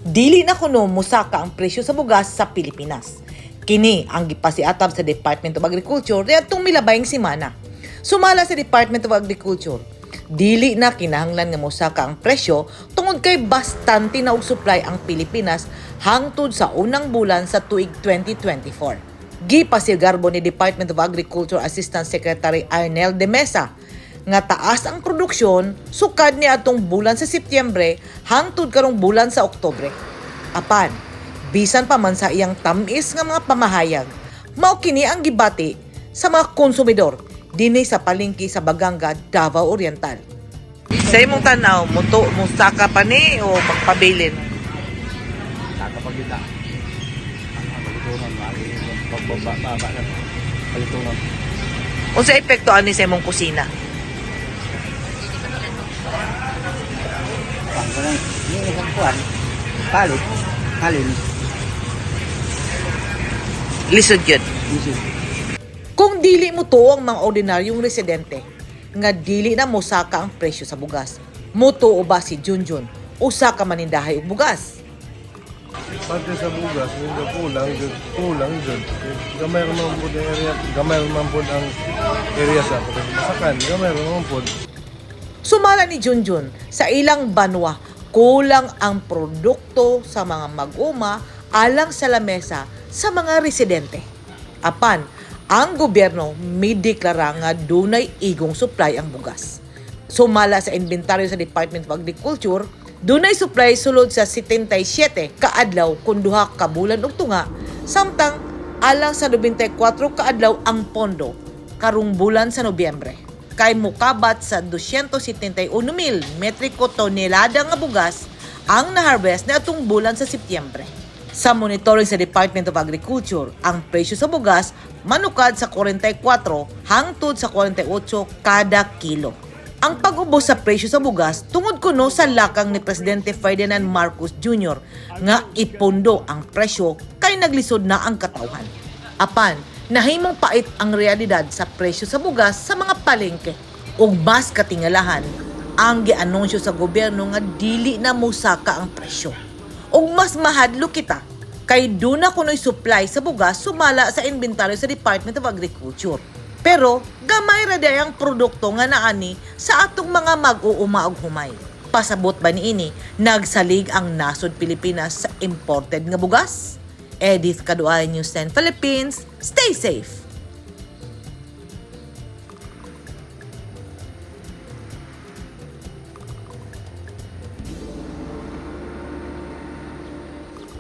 Dili na kuno musaka ang presyo sa bugas sa Pilipinas. Kini ang gipasiatab sa Department of Agriculture niadtong milabayng semana. Sumala sa Department of Agriculture, dili na kinahanglan nga mosaka ang presyo tungod kay bastante na og supply ang Pilipinas hangtod sa unang bulan sa tuig 2024. Gipasigarbo ni Department of Agriculture Assistant Secretary Arnel de Mesa nga taas ang produksyon sukad ni atong bulan sa Setyembre hangtod karong bulan sa Oktubre. Apan, bisan pa man sa iyang tamis nga mga pamahayag, mao kini ang gibati sa mga konsumidor dinhi sa palengke sa Baganga, Davao Oriental. Sa imong tanaw, muto musaka pa ni o magpabilin? Saka pag kita. Ang palitunon, maagi pagbaba baba na palitunon. Unsa epekto ani sa imong kusina? Pang kanang yung isang kuan. Palit. Halin. Lisod yun. Isip. Kung dili mo to ang mga ordinaryong residente, nga dili na mosaka ang presyo sa bugas. Mutuo ba si Junjun, usa ka manindahay og bugas? Parte sa bugas, medyo kulang, jud, kulang jud. Gamay ra man pud ang area, gamay ra man pud ang area sa masakan, gamay ra man pud. Sumala ni Junjun, sa ilang banwa, kulang ang produkto sa mga mag-uma alang sa lamesa sa mga residente. Apan, ang gobyerno mideklara nga dunay igong supply ang bugas. Sumala sa inventaryo sa Department of Agriculture, dunay supply sulod sa 77 kaadlaw kun duha ka bulan og tunga, samtang alang sa 94 kaadlaw ang pondo karong bulan sa Nobyembre. Kay mukabat sa 271 mil metriko tonelada nga bugas ang naharvest na atong bulan sa Setyembre. Sa monitoring sa Department of Agriculture, ang presyo sa bugas manukad sa 44 hangtod sa 48 kada kilo. Ang pag-ubos sa presyo sa bugas tungod kuno sa lakang ni Presidente Ferdinand Marcos Jr. nga ipondo ang presyo kay naglisod na ang katawhan. Apan, nahimong pait ang realidad sa presyo sa bugas sa mga palengke ug mas katingalahan ang gianunsyo sa gobyerno nga dili na mosaka ang presyo. Ug mas mahadlo kita kay duna kuno'y supply sa bugas sumala sa inventaryo sa Department of Agriculture. Pero gamay ra diay ang produkto nga naani sa atong mga mag-uuma og humay. Pasabot ba niini nagsalig ang nasod Pilipinas sa imported nga bugas? Edith Caduay, News 10 Philippines. Stay safe.